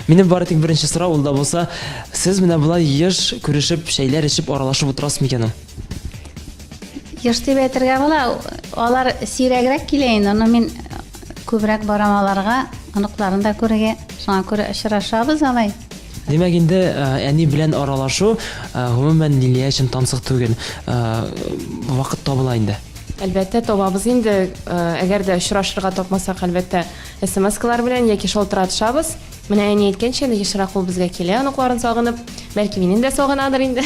Минем бары тик беренче сорау ул да булса, сез менә болай еш күрешеп, чәйләр эчеп, аралашып утырасыз микән ул? Еш дип әйтергә була, алар сирәгрәк килә инде, но мин күбрәк барам аларга, оныкларын да күрергә, шуңа күрә очрашабыз алай. Димәк инде әни белән аралашу гомумән Лилия өчен тансык түгел. Вакыт табыла инде. Әлбәттә, табабыз инде. Әгәр дә очрашырга тапмасак, әлбәттә, СМС-калар белән яки шалтыратышабыз. Менә әни әйткәнчә, инде ешрак ул безгә килә, оныкларын сагынып. Бәлки мине дә сагынадыр инде.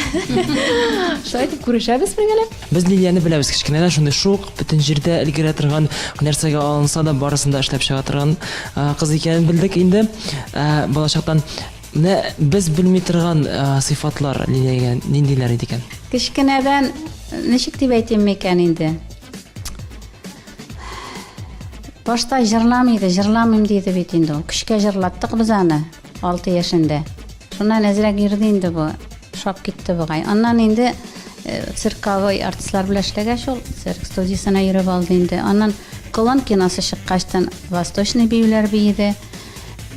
Шулай итеп күрешәбез бергәләп. Без Лилияне беләбез, кечкенәдән шундый шук, бөтен җирдә өлгерә торган, нәрсәгә алынса да барысын да эшләп чыга торган кыз икәнен белдек инде балачактан. Менә без белми торган сыйфатлар Лилиягә ниндиләр иде икән? Кечкенәдән ничек дип әйтим микән инде? Башта җырламый иде, җырламыйм диде бит инде ул. Көчкә җырлаттык без аны 6 яшендә. Шуннан әзрәк йөрде инде бу. Шап китте бугай. Аннан инде э, цирковой артистлар белән эшләгәч ул цирк студиясенә йөреп алды инде. Аннан Колон киносы чыккачтан восточный биюләр биеде.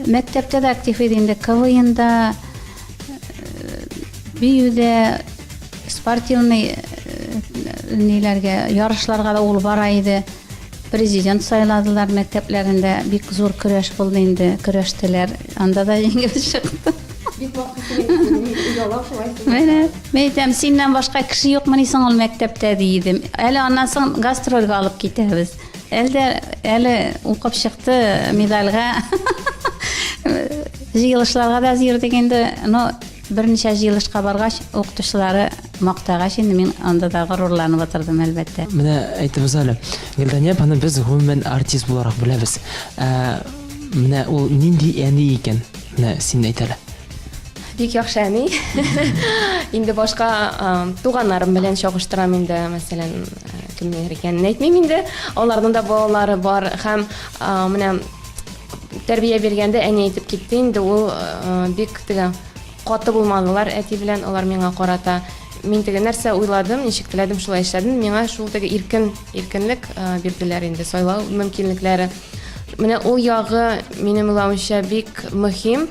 Мәктәптә дә актив иде инде, КВНда, э, биюдә, спортивный э, ниләргә, ярышларга да ул бара иде. Президент сайладылар мәктәпләрендә, бик зур көрәш булды инде, көрәштеләр. Анда да җиңеп чыкты. Бик шулай. Менә, мин әйтәм, синнән башка кеше юкмыни соң ул мәктәптә, ди идем. Әле аннан соң гастрольгә алып китәбез. Әле дә әле укып чыкты медальгә. Җыелышларга да йөрдек инде, но Берничә җыелышка баргач, укытучылары мактагач инде мин анда да горурланып утырдым, әлбәттә. Менә әйтегез әле, Гөлдания апаны без гомумән артист буларак беләбез. Ә менә ул нинди әни икән? Менә син әйт әле. Бик яхшы әни. Инде башка туганнарым белән чагыштырам инде, мәсәлән, кемнәр икәнен әйтмим инде. Аларның да балалары бар һәм менә Тәрбия биргәндә әни әйтеп китте инде, ул бик теге каты булмадылар әти белән, алар миңа карата. Мин теге нәрсә уйладым, ничек теләдем, шулай эшләдем. Миңа шул теге иркен, иркенлек бирделәр инде, сайлау мөмкинлекләре. Менә ул ягы минем уйлавымча бик мөһим.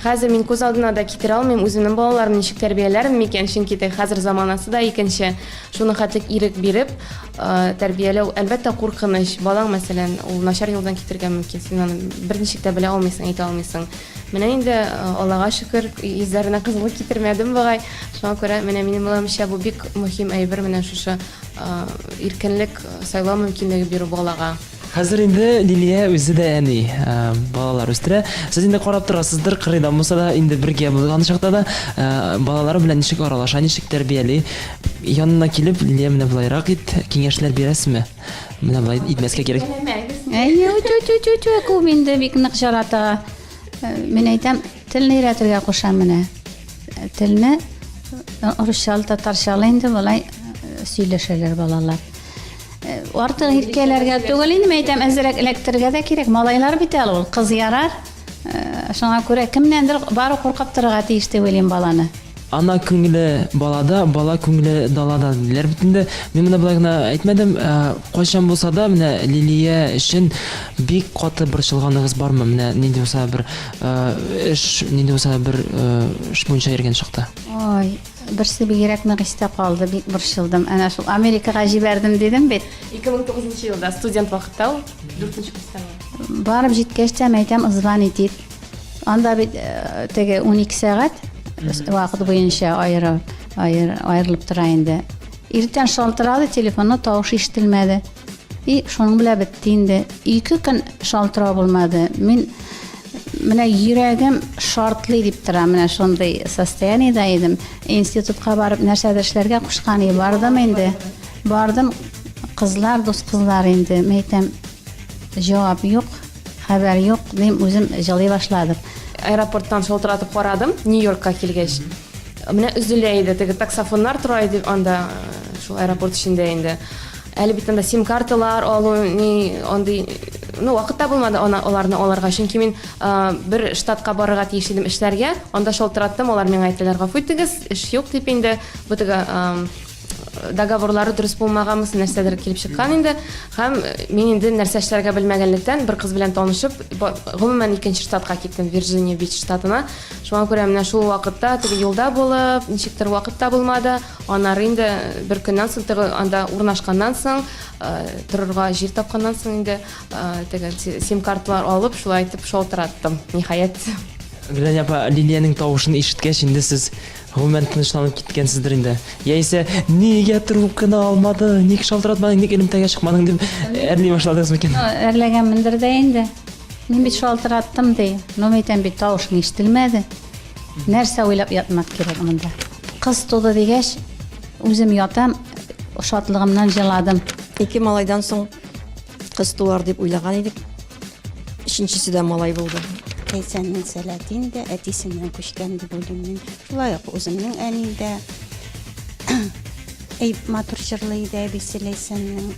Хәзер мин күз алдына да китерә алмыйм үземнең балаларымны ничек тәрбияләрмен микән, чөнки теге хәзер заманасы да икенче. Шуның хәтлек ирек биреп, Тәрбияләү, әлбәттә, куркыныч. Балаң, мәсәлән, ул начар юлдан китергә мөмкин. Син аны берничек тә белә алмыйсың, әйтә алмыйсың. Менә инде, Аллага шөкер, йөзләренә кызыллык китермәдем бугай. Шуңа күрә, менә минем уйлавымча, бу бик мөһим әйбер, менә шушы иркенлек, сайлау мөмкинлеге бирү балага. Хәзер инде Лилия үзе дә әни, балалар үстерә. Сез инде карап торасыздыр, кырыйдан булса да, инде бергә булган чакта да, балалары белән ничек аралаша, ничек тәрбияли. Янына килеп, Лилия, менә болайрак ит, киңәшләр бирәсезме? Менә болай итмәскә кирәк. Әйе, үтү-үтү-үтү, күп инде бик нык жарата. Мин әйтәм, телне өйрәтергә кушам менә. Телне русчалы, татарчалы инде болай сөйләшәләр балалар. Э, артык иркәләргә түгел инде, мен әйтәм, әзрәк эләктерергә дә кирәк. Малайлар бит әле ул, кыз ярар. Э, шуңа күрә кемнәндер бары куркып торырга тиеш дип уйлыйм баланы. Ана күңеле балада, бала күңеле далада диләр бит инде. Мин моны болай гына әйтмәдем. Э, кайчан булса да, менә Лилия өчен бик каты борчылганыгыз бармы? Менә нинди булса бер эш, нинди булса бер эш буенча йөргән чакта. Ой, Берсе бигрәк нык истә калды, бик борчылдым. Әнә шул Америкага җибәрдем дидем бит. 2009 елда студент вакытта ул, 4 курста. Барып җиткәч тә, әйтәм, звонить ит. Анда бит э, теге 12 сәгать вакыт буенча аеры, аер, аерылып тора инде. Иртән шалтырады, телефонны тавыш ишетелмәде. И шуның белән бетте инде. Ике көн шалтырау булмады. Мин менә йөрәгем шартлый дип тора, менә шундый состояниедә идем. Институтка барып нәрсәдер эшләргә кушкан и бардым инде. Бардым, кызлар, дус кызлар инде. Мин әйтәм, җавап юк, хәбәр юк, дим, үзем җылый башладым. Аэропорттан шалтыратып карадым, Нью-Йоркка килгәч. Менә өзелә иде, теге таксофоннар тора иде анда, шул аэропорт эчендә инде. Әле бит анда сим-карталар алу, ни, андый, ну, вакыт та булмады ана, аларны алырга, чөнки мин бер штатка барырга тиеш идем эшләргә, анда шалтыраттым, алар миңа әйттеләр, гафу итегез, эш юк дип инде, бу теге договорлары дөрес булмаганмы, нәрсәдер килеп чыккан инде. Һәм мин инде нәрсә эшләргә белмәгәнлектән, бер кыз белән танышып, гомумән икенче штатка киттем, Вирджиния Бич штатына. Шуңа күрә менә шул вакытта теге юлда булып, ничектер вакыт та булмады. Аннары инде бер көннән соң теге анда урнашканнан соң, торырга җир тапканнан соң инде теге сим-карталар алып, шулай итеп шалтыраттым, ниһаять. Гөләнә апа, Лилиянең тавышын ишеткәч, инде сез Гомумән тынычланып киткәнсездер инде. Яисә нигә трубканы алмады, ник шалтыратмадың, ник элемтәгә чыкмадың дип әрли башладыгыз микән? Әрләгәнмендер дә инде. Мин бит шалтыраттым ди. Ну, мин әйтәм бит, тавышың ишетелмәде. Нәрсә уйлап ятмак кирәк монда? Кыз туды дигәч, үзем ятам, шатлыгымнан җыладым. Ике малайдан соң кыз туар дип уйлаган идек. Өченчесе дә малай булды. Ләйсәннең сәләте инде әтисеннән күчкән дип уйлыйм мин. Шулай ук үземнең әни дә әй матур җырлый иде әбисе Ләйсәннең.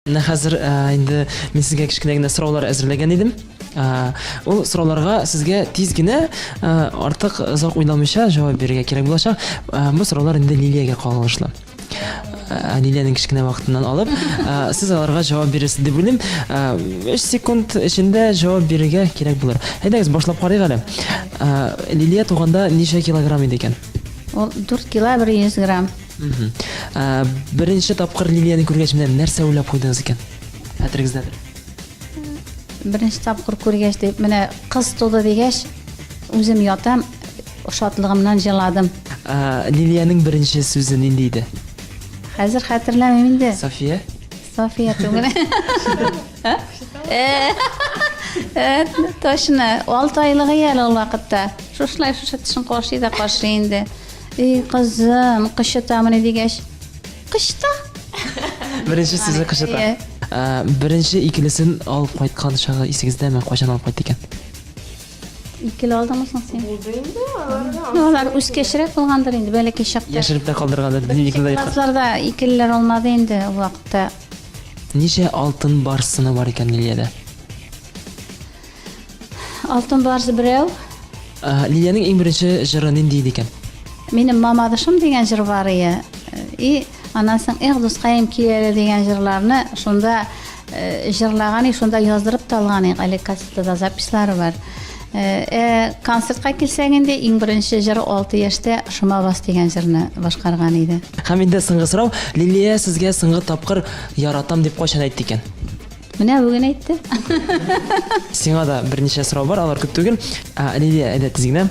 Менә хәзер инде мин сезгә кечкенә генә сораулар әзерләгән идем. Ул сорауларга сезгә тиз генә, артык озак уйламыйча җавап бирергә кирәк булачак. Бу сораулар инде Лилиягә кагылышлы. Лилиянең кечкенә вакытыннан алып, сез аларга җавап бирерсез дип уйлыйм. 3 секунд эчендә җавап бирергә кирәк булыр. Әйдәгез, башлап карыйк әле. Лилия туганда ничә килограмм иде икән? Ул 4 кило 100 грамм. Беренче тапкыр Лилияне күргәч, менә нәрсә уйлап куйдыгыз икән? Хәтерегездәдер. Беренче тапкыр күргәч дип, менә кыз туды дигәч, үзем ятам, шатлыгымнан җыладым. Лилиянең беренче сүзе нинди иде? Хәзер хәтерләмим инде. София? София түгел. Э, точно, 6 айлыгы әле ул вакытта. Шушылай шушы тешен кашый да кашый инде. Эй, кызым, кычытамыни дигәч, кычыта. Беренче сүзе кычыта. Беренче икелесен алып кайткан чагы исегездәме? Кайчан алып кайтты икән? Икеле алдыңмы соң син? Булды инде аларда. Ну, алар үскәчрәк булгандыр инде, бәләкәй чакта. Яшереп тә калдыргандыр, дневникны да. Классларда икелеләр алмады инде ул вакытта. Ничә алтын барсыны бар икән Лилиядә? Алтын барсы берәү. Лилиянең иң беренче җыры нинди иде икән? Минем Мамадышым дигән җыр бар ие. И аннан соң Эх, дускаем, кил әле дигән җырларны шунда э, җырлаган и шунда яздырып та алган идек. Әле кассетада записьлары бар. Э, э, концертка килсәк инде иң беренче җыры 6 яшьтә Шома бас дигән җырны башкарган иде. Һәм инде соңгы сорау, Лилия сезгә соңгы тапкыр яратам дип кайчан әйтте икән? Менә бүген әйтте. Сиңа да берничә сорау бар, алар күп түгел. Лилия, әйдә тиз генә.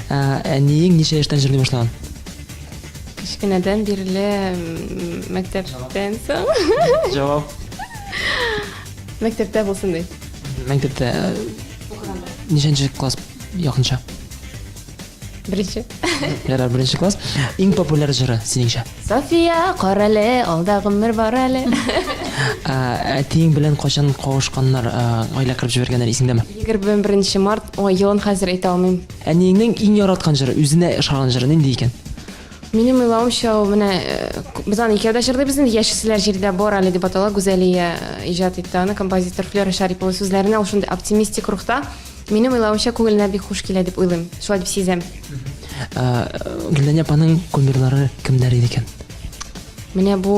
Әниең ничә яшьтән җырлый башлаган? Кечкенәдән бирле мәктәптән соң. Җавап. Мәктәптә булсын ди. Мәктәптә. Ничәнче класс якынча? Беренче. Ярар, беренче класс. Иң популяр җыры синеңчә? София, карале, алда гомер бар әле. Әтиең белән кайчан кавышканнар, гаилә корып җибәргәннәр исеңдәме? 21 март, ой, елын хәзер әйтә алмыйм. Әниеңнең иң яраткан җыры, үзенә ошаган җыры нинди икән? Минем уйлавымча, ул менә э, без аны икәү дә җырлыйбыз инде, Яшиселәр җирдә бар әле дип атала, Гүзәлия э, иҗат итте аны, композитор Флера Шарипова сүзләренә, ул шундый оптимистик рухта. Минем уйлавымча, күңеленә бик хуш килә дип уйлыйм. Шулай дип сизәм. Гөлдәнә апаның кумирлары кемнәр иде икән? Менә бу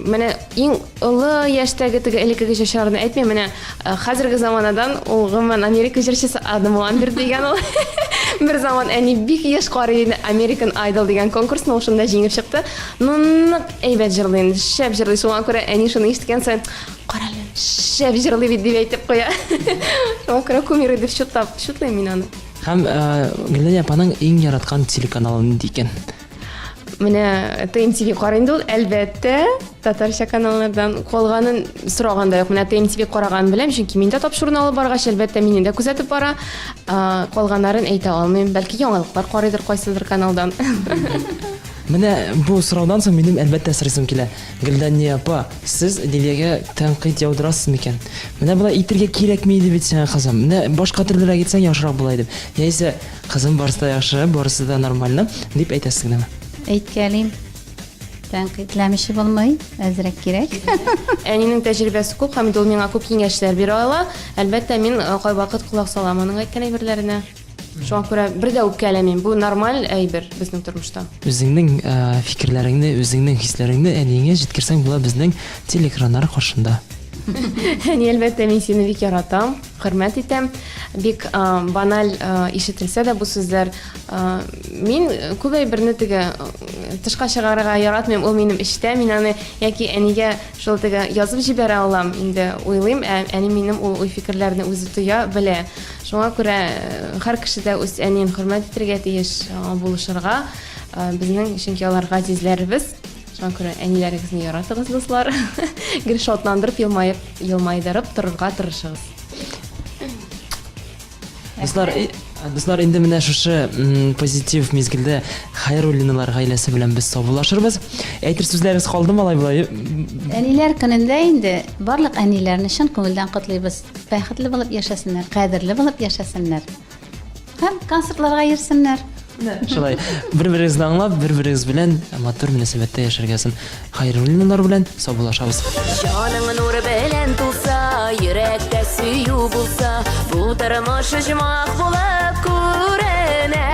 менә иң олы яшьтәге теге элеккеге җырчыларны әйтмим, менә хәзерге заманадан ул гомумән Америка җырчысы Адам Ламберт дигән ул. Бер заман әни бик еш карый иде American Idol дигән конкурсны, ул шунда җиңеп чыкты. Ну, нык әйбәт җырлый инде, шәп җырлый. Шуңа күрә әни шуны ишеткән саен, Карале, шәп җырлый бит дип әйтеп куя. Шуңа күрә кумиры дип чутлап, чутлыйм мин аны. Һәм Гөлнания апаның иң яраткан телеканалы нинди икән? Менә ТМТВ карый инде ул, әлбәттә, татарча каналлардан калганын сораган да юк. Менә ТМТВ караганын беләм, чөнки мин дә тапшыруны алып баргач, әлбәттә, мине дә күзәтеп бара. Калганнарын әйтә алмыйм. Бәлки яңалыклар карыйдыр кайсыдыр каналдан. Менә бу сораудан соң минем әлбәттә сорыйсым килә. Гөлдания апа, сез Лилиягә тәнкыйть яудырасыз микән? Менә болай итергә кирәкми иде бит сиңа, кызым. Менә башка төрлерәк итсәң яхшырак була иде. Яисә, кызым, барысы да яхшы, барысы да нормально, дип әйтәсез генәме? Әйткәлим. Тәнкыйтьләмичә булмый, әзрәк кирәк. Әнинең тәҗрибәсе күп һәм инде ул миңа күп киңәшләр бирә ала. Әлбәттә, мин э, кайвакыт колак салам аның әйткән әйберләренә. Шуңа күрә бер дә үпкәләмим. Бу нормаль әйбер безнең тормышта. Үзеңнең фикерләреңне, үзеңнең хисләреңне әниеңә җиткерсәң була безнең телеэкраннар каршында. Әни, әлбәттә, мин сине бик яратам, хөрмәт итәм. Бик баналь ишетелсә дә бу сүзләр, мин күп әйберне теге тышка чыгарырга яратмыйм, ул минем эчтә, мин аны яки әнигә шул теге язып җибәрә алам, инде уйлыйм, ә әни минем ул уй-фикерләрне үзе тоя, белә. Шуңа күрә һәр кеше дә үз әниен хөрмәт итәргә тиеш, аңа булышырга. Безнең, чөнки алар газизләребез. Шуңа күрә әниләрегезне яратыгыз, дуслар. Гел шатландырып, елмаеп, елмайдырып торырга тырышыгыз. Дуслар, дуслар, инде менә шушы позитив мизгелдә Хайруллиналар гаиләсе белән без саубуллашырбыз. Әйтер сүзләрегез калдымы алай болай? Әниләр көнендә инде барлык әниләрне чын күңелдән котлыйбыз. Бәхетле булып яшәсеннәр, кадерле булып яшәсеннәр. Һәм концертларга йөрсеннәр. Шулай, бер-берегезне аңлап, бер-берегез белән матур мөнәсәбәттә яшәргә язсын. Хайруллиналар белән саубуллашабыз. Җаның нур белән тулса, йөрәктә сөю булса, бу тормыш оҗмах булып күренә.